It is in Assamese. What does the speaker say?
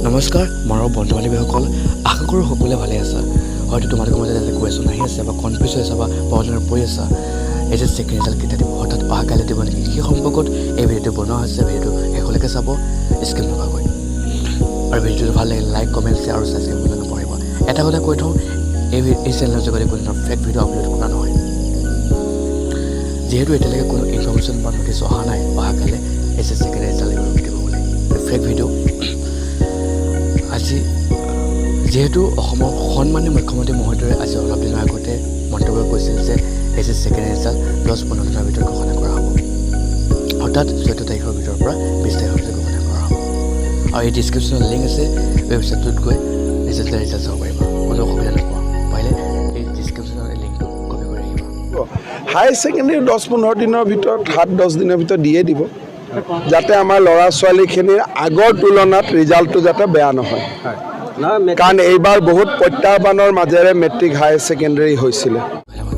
নমস্কাৰ মৰমৰ বন্ধু বান্ধৱীসকল, আশা কৰোঁ সকলোৱে ভালে আছা। হয়তো তোমালোকৰ মাজত এটা কুৱেশ্যন আহি আছে বা কনফিউজ হৈ আছা বা প্ৰব্লেমত পৰি আছা, এই যে ছেকেণ্ড ৰিজাল্ট কেতিয়া দিব, অৰ্থাৎ অহাকালি দিব নেকি? সেই সম্পৰ্কত এই ভিডিঅ'টো বনোৱা হৈছে। ভিডিঅ'টো শেষলৈকে চাব স্কিপ নকৰাকৈ আৰু ভিডিঅ'টো ভাল লাগিলে লাইক, কমেণ্ট, শ্বেয়াৰ আৰু ছাবস্ক্ৰাইব কৰিবলৈ নাপাহৰিব। এটা কথা কৈ থওঁ, এই চেনেলৰ যোগেদি কোনো ধৰণৰ ফেক ভিডিঅ' আপলোড কৰা নহয়। যিহেতু এতিয়ালৈকে কোনো ইনফৰ্মেশ্যন বা ন'টিছ অহা নাই অহাকালি এইচ এছ ছেকেণ্ড ৰিজাল্ট দিব বুলি, ফেক ভিডিঅ'। আজি যিহেতু অসমৰ সন্মানীয় মুখ্যমন্ত্ৰী মহোদয়ে আজি অলপ দিনৰ আগতে মন্তব্য কৰিছিল যে এইচ এছ ছেকেণ্ড ৰিজাল্ট 10-15 দিনৰ ভিতৰত ঘোষণা কৰা হ'ব, অৰ্থাৎ 14 তাৰিখৰ ভিতৰৰ পৰা 20 তাৰিখৰ ভিতৰত ঘোষণা কৰা হ'ব। আৰু এই ডিছক্ৰিপশ্যনত লিংক আছে, ৱেবছাইটটোত গৈ ৰিজাল্ট চাব পাৰিবা, কোনো অসুবিধা নোপোৱা। পাৰিলে এই ডিছক্ৰিপশ্যনৰ এই লিংকটো কপি কৰি ৰাখিবা। হায়াৰ ছেকেণ্ডেৰী 10-15 দিনৰ ভিতৰত, 7-10 দিনৰ ভিতৰত দিয়ে দিব, যাতে আমাৰ ল'ৰা ছোৱালীখিনিৰ আগৰ তুলনাত ৰিজাল্টটো যাতে বেয়া নহয়। কাৰণ এইবাৰ বহুত প্ৰত্যাহ্বানৰ মাজেৰে মেট্ৰিক, হায়াৰ ছেকেণ্ডেৰী হৈছিলে। ধন্যবাদ।